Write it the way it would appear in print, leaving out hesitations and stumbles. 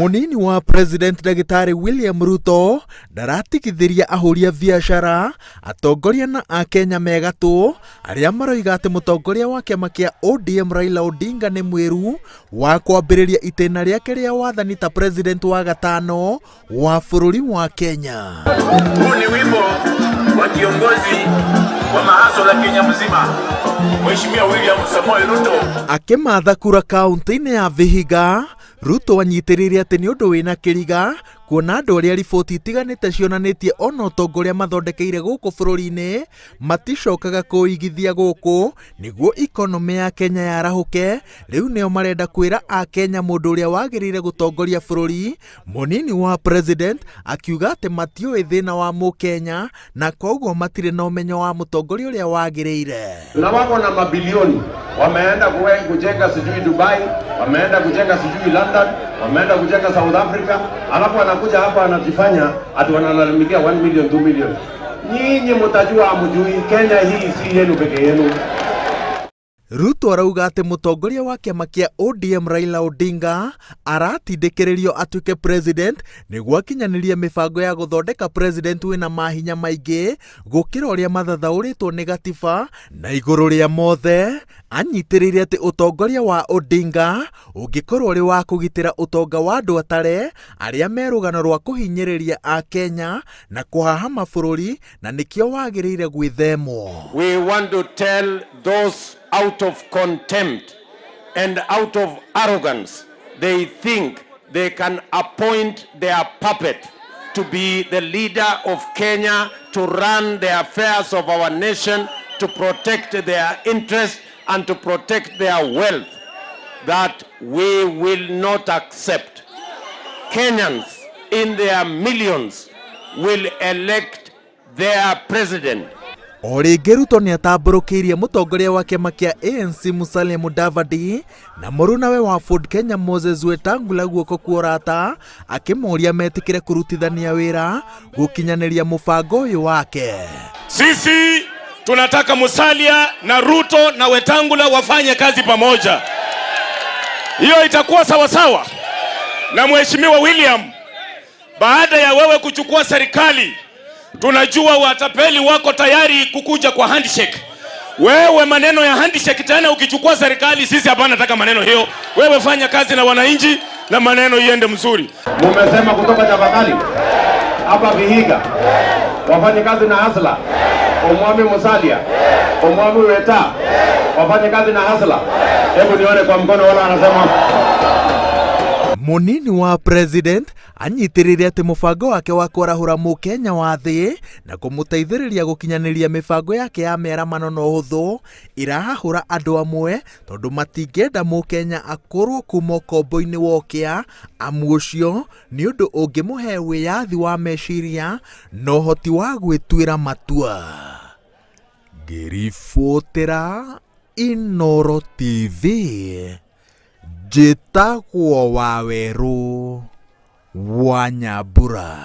Munini wa President Ndagĩtarĩ William Ruto ndaratigithĩria ahũri a biacara, atongoria na akenya me gatũ arĩa maroiga atĩ mũtongoria wa kĩama kĩa ODM Raila Odinga nĩ mwĩru wa kwambĩrĩria itĩna rĩake rĩa wathani ta president wa gatano wa bũrũri wa Kenya. Huu ni wimbo wa kiongozi wa mahasola Kenya mzima, Mheshimiwa William Samoei Ruto. Akĩmatha kura kaunti-inĩ ya Vihiga, Ruto anyitĩrĩire atĩ nĩ ũndũ wĩna kĩriga kuona andũ arĩa riboti itiganĩte cionanĩtie ona ũtonga ũrĩa mathondekeire gũkũ bũrũri-inĩ maticokaga kũigithia gũkũ nĩguo ikonomĩ ya Kenya yarahũke. Rĩu nĩo marenda kwĩra akenya mũndũ ũrĩa wagĩrĩire gũtongoria bũrũri. Mũnini wa president akiuga atĩ matiũĩ thĩna wa mũkenya na koguo matirĩ na ũmenyo wa mũtongoria ũrĩa wagĩrĩire. Na wako na mabilioni wameenda kujenga sijui Dubai, wameenda kujenga sijui London, wameenda kujenga South Africa, alafu wanakuja hapa wanajifanya ati wanalalamikia 1 million, 2 million. Nyinyi mtajua hamjui, Kenya hii si yenu peke yenu. Ruto arauga atĩ mũtongoria wa kĩama kĩa ODM Raila Odinga aratindĩkĩrĩrio atuĩke president nĩguo akinyanĩrie mĩbango ya gũthondeka president wĩna mahinya maingĩ gũkĩra ũrĩa mathathaũrĩtwo nĩ gatiba, na igũrũ rĩa mothe anyitĩrĩire atĩ ũtongoria wa Odinga ũngĩkorwo ũrĩ wa kũgitĩra ũtonga wa andũ atare arĩa me rũgano rwa kũhinyĩrĩria akenya na kũhahama bũrũri na nĩkĩo wagĩrĩire gwĩthemwo. We want to tell those out of contempt and out of arrogance, they think they can appoint their puppet to be the leader of Kenya, to run the affairs of our nation, to protect their interests and to protect their wealth, that we will not accept. Kenyans in their millions will elect their president. O rĩngĩ Ruto nĩ atambũrũkĩirie mũtongoria wa kĩama kĩa ANC Musalia Mudavadi na mũrunawe wa Ford Kenya Moses Wetangula guoko kwa ũrata, akĩmoria metĩkĩre kũrutithania wĩra gũkinyanĩria mũbango ũyũ wake. Sisi tunataka Musalia na Ruto na Wetangula wafanye kazi pamoja, hiyo itakuwa sawa sawa. Na Mheshimiwa William, baada ya wewe kuchukua serikali, tunajua watapeli wako tayari kukuja kwa handshake. Wewe maneno ya handshake tena, ukichukua serikali, sisi hapana nataka maneno hiyo. Wewe fanya kazi na wananchi na maneno iende mzuri. Mumesema kutoka Chavakali hapa Vihiga, wafanye kazi na Hustler, Omwami Musalia, Omwami Weta, wafanye kazi na Hustler. Hebu nione kwa mkono wala anasema. Mũnini wa president anyitĩrĩire atĩ mũbango wake wa kwarahũra mũkenya wa thĩ na kũmũteithĩrĩria gũkinyanĩria mĩbango yake ya mĩaramano na ũhũthũ irahahũra andũ amwe tondũ matingĩenda mũkenya akũrwo kuma ũkombo-inĩ wa ũkĩa, amu ũcio nĩ ũndũ ũngĩmũhe wĩyathi wa meciria na ũhoti wa gwĩtuĩra matua. Ngĩribotera Inooro TV, njĩtagwo Wawerũ wa Nyambura.